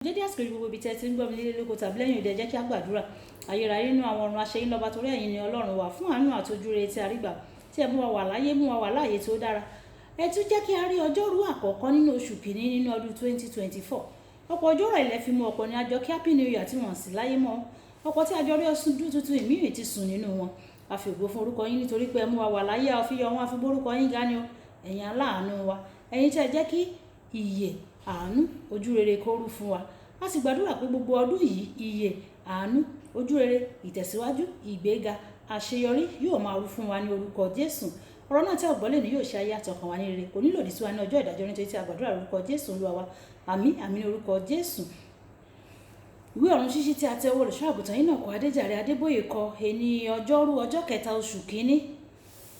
Dédé àsìkò yìí, gbogbo ibi tí ẹ ti ń gbọ́ mi nílé lóko tàbí lẹ́yìn òde, ẹ jẹ́ kí a gbàdúrà. Ayérayé nínú àwọn ọ̀run, aṣẹ́yìn lọ́ba, torí ẹ̀yin ni Ọlọ́run wa, fún àánú àtojúre tí a rí gbà, tí ẹ mú wa wà láyé, mú wa wà láàyè tí ó dára. Ẹ tún jẹ́ kí a rí ọjọ́rú àkọ́kọ́ nínú oṣù kìíní nínú ọdún 2024. Ọ̀pọ̀ ọjọ́ rẹ̀ ilẹ̀ fi mú, ọ̀pọ̀ ní àjọ kí Happy New Year tí wọ́n sì láyé mọ́. Ọ̀pọ̀ tí àjọ rí ọdún tuntun ìmíì ti sùn nínú wọn. A fi ògo fún orúkọ yín nítorí pé ẹ mú wa wà láyé, a fi yọ wọn, a fi gbórúkọ yín ga ni o. Ẹ̀yin aláàánú wa, ẹ̀yin tí ẹ jẹ́ kí ìyè, àánú, ojú rere kó rú fún wa. A sì gbàdúrà pé gbogbo ọdún yìí, ìyè, àánú, ojú rere, ìtẹ̀síwájú, ìgbéga, àṣeyọrí yóò máa rú fún wa ní orúkọ Jésù. Ọ̀rọ̀ náà tí a gbọ́ lè ní yóò ṣe ayé àtọkàn wa ní rere, kò ní lòdì sí wa ní ọjọ́ ìdájọ́, nítorí tí a gbàdúrà lórúkọ Jésù Olúwa wa. Àmín, àmín ní orúkọ Jésù. Ìwé ọ̀run ṣíṣí tí a tẹ ọwọ́ olùṣọ́ àgùntàn yìí náà kọ, Adéjàre Adébóyè kọ, ẹni ọjọ́rú ọjọ́ kẹta oṣù kínní,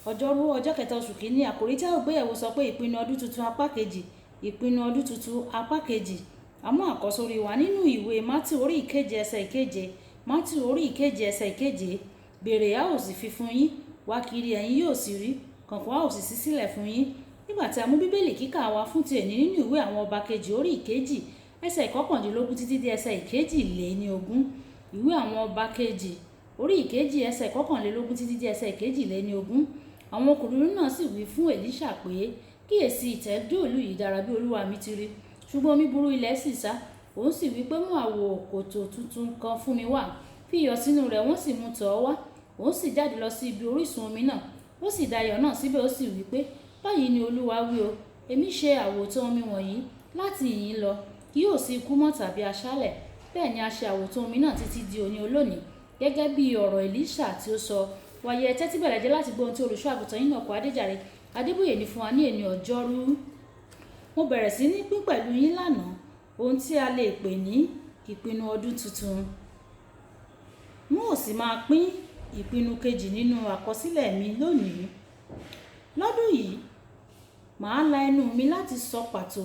ọjọ́rú ọjọ́ kẹta oṣù kínní. Àkòrí tí a ó gbéyẹ̀wò sọ pé ìpinnu ọdún tuntun apá kejì, ìpinnu ọdún tuntun apá kejì. Àmọ́ àkọ́sórí wa nínú ìwé Mátíù orí ìkeje ẹsẹ̀ ìkeje, Mátíù orí ìkeje ẹsẹ̀ ìkeje: "Béèrè, a ó sì fi fún yín; wá kiri, ẹ̀yin yóò sì rí; kànkùn, a ó sì ṣí sílẹ̀ fún yín." Nígbà tí a mú Bíbélì kíkà wa fún ti èní nínú ìwé àwọn Ọba kejì orí ìkejì ẹsẹ̀ ìkọkàndínlógún títí dé ẹsẹ̀ ìkejìléníogún. Ìwé àwọn Ọba kejì orí ìkejì ẹsẹ̀ ìkọkànlélógún títí dé ẹsẹ̀ ìkejìléníogún. Àwọn ọkùnrin náà sì wí fún Èlíṣà pé, "Kíyèsí, ìtẹ̀dó ìlú yìí dára bí olúwa mi ti rí, ṣùgbọ́n omi burú, ilẹ̀ sì sá." Òun sì wí pé, "Mú àwo kòtò tuntun kan fún mi wá, fi iyọ̀ sínú rẹ̀." Wọ́n sì mú tọ̀ ọ́ wá. Òun sì jáde lọ sí ibi orísun omi náà, ó sì da iyọ̀ náà síbẹ̀, ó sì wí pé, "Báyìí ni Olúwa wí o, èmi ṣe àwòtán omi wọ̀nyí, láti ìhín lọ kì yóò sí ikú mọ́ tàbí aṣálẹ̀." Bẹ́ẹ̀ ni a ṣe àwòtán omi náà títí di òní olónìí, gẹ́gẹ́ bí ọ̀rọ̀ Èlíṣà tí ó sọ. Wàyí, ẹ tẹ́tí bẹ̀lẹ̀ jẹ́ láti gbọ́ ohun tí olùṣọ́ àgùntàn yín náà kọ, Adéjàre Adébóyè ní fún wa ní èní ọjọ́rú. Mo bẹ̀rẹ̀ sí ní pín pẹ̀lú yín lánàá ohun tí a lè pè ní ìpinnu ọdún tuntun. N ó sì máa pín ìpinnu kejì nínú àkọsílẹ̀ mi lónìí. Lọ́dún yìí, màá la ẹnu mi láti sọ pàtó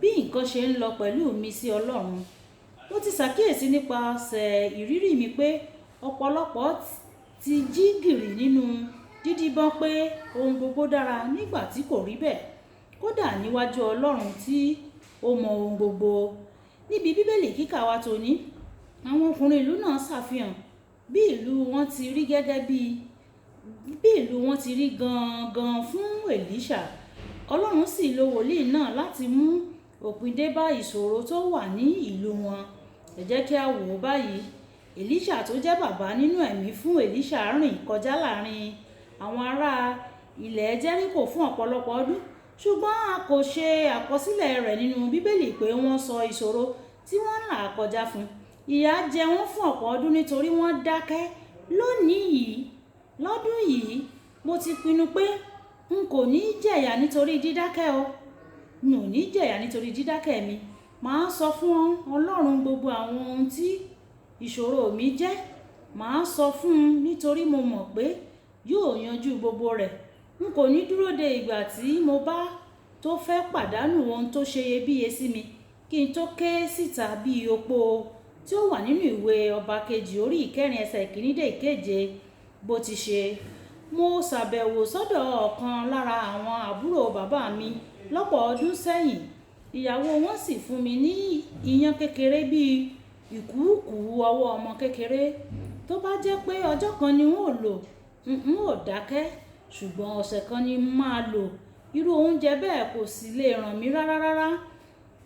bí nǹkan ṣe ń lọ pẹ̀lú mi sí Ọlọ́run. Mo ti ṣàkíyèsí nípasẹ̀ ìrírí mi pé ọ̀pọ̀lọpọ̀ ti jí gìrì nínú dídíbọn pé ohun gbogbo dára nígbà tí kò rí bẹ́ẹ̀, kódà níwájú Ọlọ́run tí ó mọ ohun gbogbo. Níbi Bíbélì kíkà wa tòní, àwọn ọkùnrin ìlú náà ṣàfihàn bí ìlú wọn ti rí, gẹ́gẹ́ bí ìlú wọn ti rí gan-an fún Èlíṣà. Ọlọ́run sì lo wòlíì náà láti mú òpin dé bá ìṣòro tó wà ní ìlú wọn. Ẹ jẹ́ kí a wò ó báyìí. Èlíṣà tó jẹ́ bàbá nínú ẹ̀mí fún Èlíṣà rìn kọjá láàrin àwọn ará ilẹ̀ Jẹ́ríkò fún ọ̀pọ̀lọpọ̀ ọdún, ṣùgbọ́n a kò ṣe àkọsílẹ̀ rẹ̀ nínú Bíbélì pé wọ́n sọ ìṣòro tí wọ́n ń là kọjá fún. Ìyà jẹ wọ́n fún ọ̀pọ̀ ọdún nítorí wọ́n dákẹ́. Lónìí yìí, lọ́dún yìí, mo ti pinnu pé n kò ní jẹ̀yà nítorí dídákẹ́ o. N ò ní jẹ̀yà nítorí dídákẹ́ mi. Màá sọ fún Ọlọ́run gbogbo àwọn ohun tí ìṣòro mi jẹ́. Màá sọ fún un nítorí mo mọ̀ pé yóò yanjú gbogbo rẹ̀. N kò ní dúró de ìgbà tí mo bá tó fẹ́ pàdánù ohun tó ṣe iyebíye sí mi kí n tó ké síta bí opó tí ó wà nínú ìwé Ọba kejì orí ìkẹrin ẹsẹ̀ ìkíní dé ìkeje bó ti ṣe. Mo ṣàbẹ̀wò sọ́dọ̀ ọ̀kan lára àwọn àbúrò bàbá mi lọ́pọ̀ ọdún sẹ́yìn. Ìyàwó wọn sì fún mi ní iyán kékeré bí ìkúùkù ọwọ́ ọmọ kékeré. Tó bá jẹ́ pé ọjọ́ kan ni n ó lò, n ó dákẹ́, ṣùgbọ́n ọ̀sẹ̀ kan ni màá lò. Irú oúnjẹ bẹ́ẹ̀ kò sì lè ràn mí rárá rárá.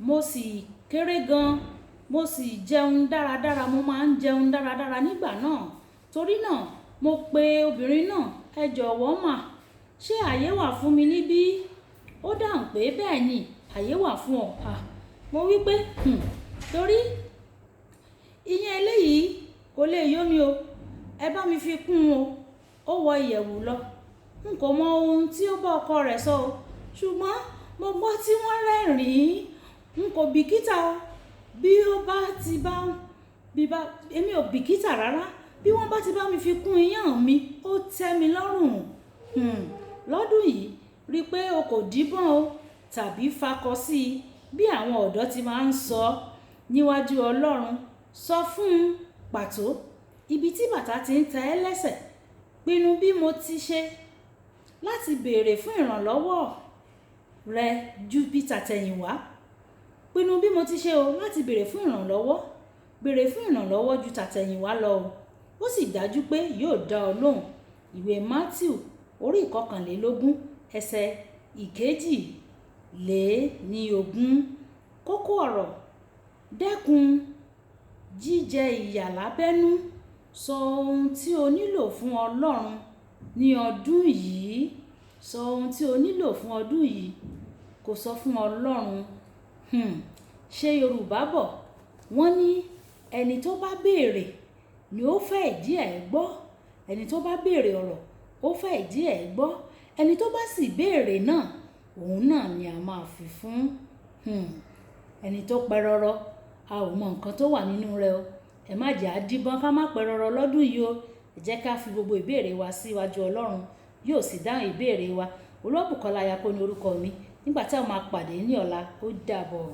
Mo sì kéré gan, mo sì jẹun dáradára, mo máa ń jẹun dáradára nígbà náà. Torí náà, mo pe obìnrin náà, "Ẹ jọ̀wọ́ mà, ṣé àyè wà fún mi níbí?" Ó dáhùn pé, "Bẹ́ẹ̀ ni, àyè wà fún ọ." À, mo wí pé, torí iyán eléyìí kò lè yó mi o. Ẹ bá mi fi kún o." Ó wọ ìyẹ̀wù lọ. N kò mọ ohun tí ó bá ọkọ rẹ̀ sọ o, ṣùgbọ́n mo gbọ́ tí wọ́n rẹ́rìn-ín. N kò bìkítà o. Bí ó bá ti bá, bí bá, èmi ò bìkítà rárá. Bí wọ́n bá ti bá mi fi kún iyán mi, ó tẹ́ mi lọ́rùn. Lọ́dún yìí, rí pé o kò díbọ́n o tàbí fakọ sí i bí àwọn ọ̀dọ́ ti máa ń sọ níwájú Ọlọ́run. Sọ fún un pàtó ibi tí bàtà ti ń ta ẹ́ lẹ́sẹ̀. Pinnu bí mo ti ṣe láti béèrè fún ìrànlọ́wọ́ rẹ ju bí tàtẹ̀yìnwá. Pinnu bí mo ti ṣe o láti béèrè fún ìrànlọ́wọ́. Béèrè fún ìrànlọ́wọ́ ju tàtẹ̀yìnwá lọ o. Ó sì dájú pé yóò dá ọ lóhùn. Ìwé Matthew orí 21 ẹsẹ̀ 22. Kókó ọ̀rọ̀: dẹ́kun jíjẹ ìyà lábẹ́nú. Sọ ohun tí o nílò fún Ọlọ́run ní ọdún yìí. Sọ ohun tí o nílò fún ọdún yìí. Kò sọ fún Ọlọ́run. Ṣé Yorùbá bọ̀? Wọ́n ní ẹni tó bá béèrè ni ó fẹ́ ìdí ẹ̀ gbọ́. Ẹni tó bá béèrè ọ̀rọ̀, ó fẹ́ ìdí ẹ̀ gbọ́. Ẹni tó bá sì béèrè náà, òun náà ni a máa fi fún. Ẹni tó pẹrọrọ, a ò mọ nǹkan tó wà nínú rẹ̀ o. Ẹ má jẹ́ á díbọ́n ká má pẹrọrọ lọ́dún yìí o. Ẹ jẹ́ ká fi gbogbo ìbéèrè wa sí iwájú Ọlọ́run, yóò sì dáhùn ìbéèrè wa. Olúwabùkọ́lá Ayako ni orúkọ mi. Nígbà tí a máa pàdé ní ọ̀la, ó dàbọ̀.